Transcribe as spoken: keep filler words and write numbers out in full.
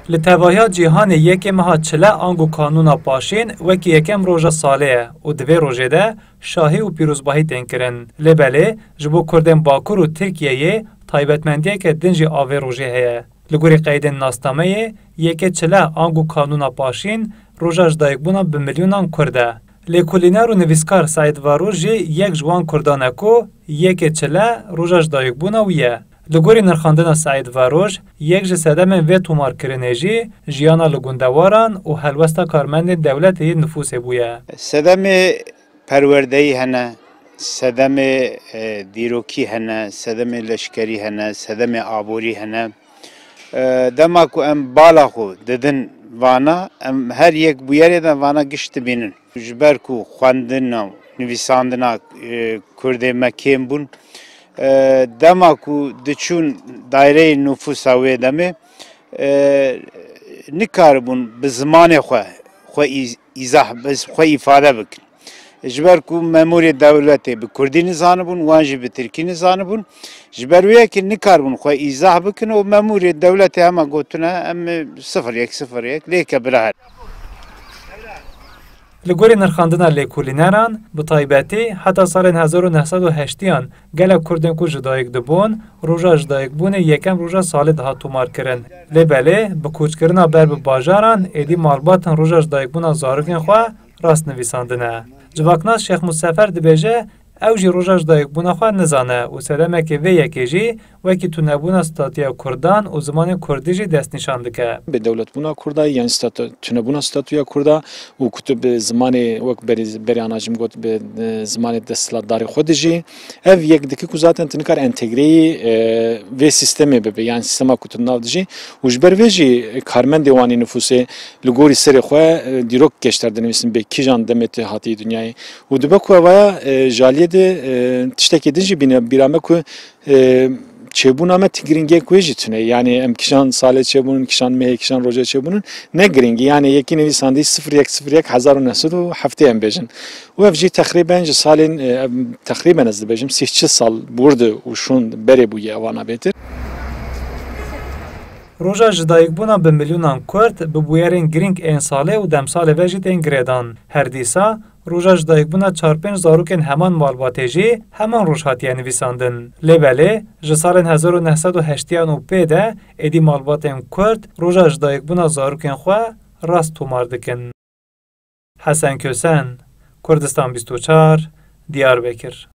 Li tevahiya cîhanê yekê meha çile ango kanûna paşîn wekî yekem roja salê ye û di vê rojê de şahî û pîrozbahî tên kirin. Lê belê ji bo Kurdên Bakur û Tirkiyeyê taybetmendiyeke din jî a vê rojê heye. Li gorî qeydên nasnameyê, yekê çile ango kanûna paşîn roja ji dayikbûna bi milyonan Kurd e. Lêkolîner û nivîskar Seîd Varoj jî yek ji wan Kurdan e ku yekê çile roja ji dayikbûna wî ye. Li gorî nirxandina Seîd Varoj, yek ji sedemên vê tomarkirinê jî jiyana li gundewaran û helwesta karmendên dewletê yê nifûsê bûye. Sedemê perwerdeyî hene, sedemê, e, dîrokî hene, sedemê leşkerî hene, sedemê aborî hene. E, dema ku em bala xwe didin vana, em her yek bûyerê de vana giş dibînin. Ji ber ku xwendina, nivîsandina, e, Kurdê me kêm bûn, e, dema ku diçûn daireyê nufûsa wê demê, e, nikaribûn bi zimanê xwe, xwe îz-, îzah, bi xwe îfade bikin. Ji ber ku memûrê dewletê bi kurdî nizanibûn, wan jî bi tirkî nizanibûn. Ji ber wê yekê nikaribûn xwe îzah bikin û memûrê dewletê hema gotine, em sifir yek sifir yek lêke bira her. Li gorî nirxandina lêkolîneran, bi taybetî heta salên hezar û neh sed û heştiyan gelek Kurdên ku ji dayik dibûn, roja ji dayikbûnê yekem roja salê dihat tomarkirin. Lê belê, bi koçkirina ber bi bajaran, êdî malbatên roja ji dayikbûna zarokên xwe rast nivîsandine. Civaknas Şêx Musefer dibêje, ew jî roja ji dayikbûna xwe nizane û sedemekê vê yekê jî wekî tunebûna statûya Kurdan û zimanê Kurdî jî destnîşan dike. Bêdewletbûna Kurda, yan statu-, tunebûna statûya Kurda û ku tu bi zimanê wek berî, berî ana jî min got, bi, e, zimanê desthilatdarê xwe dijî. Ev yek dike ku zaten tu nikar entegreyî, e, vê sîstemê bibe, yan sîstema ku tu nav dijî. Û ji ber vê jî karmendê wan ê nifûsê li gorî serê xwe, e, dîrok geşter dinivîsin bê kîjan demê tu hatî dinyayê. Û dibe ku evaya, e, ji aliyê de, e, tiştekê din jî bîne bîra me ku, e, çêbûna me ti giringiyek wê jî tune. Yani em kîjan salê çêbûnin, kîjan mehê, kîjan rojê çêbûnin ne giringî. Yani yekî nivîsandî sifir yek sifir yek hezar û neh sed û heftê em bêjin. Û ev jî teqrîben ji salên, e, em, teqrîben ez dibêjim sîh çil sal wurde û şûn berê bûye evana bêtir. Roja ji dayikbûna bi milyonan Kurd bi bûyerên girîng ên salê û demsalê ve jî tên girêdan. Her dîsa, roja ji dayikbûna çar pênc zarokên heman malbatê jî heman roj hatiye nivîsandin. Lê belê, ji salên hezar û neh sed û heştiyan û pê de êdî malbatên Kurd roja ji dayikbûna zarokên xwe rast tomar dikin. Hesen Kösen, Kurdistan bîst û çar, Diyarbekir.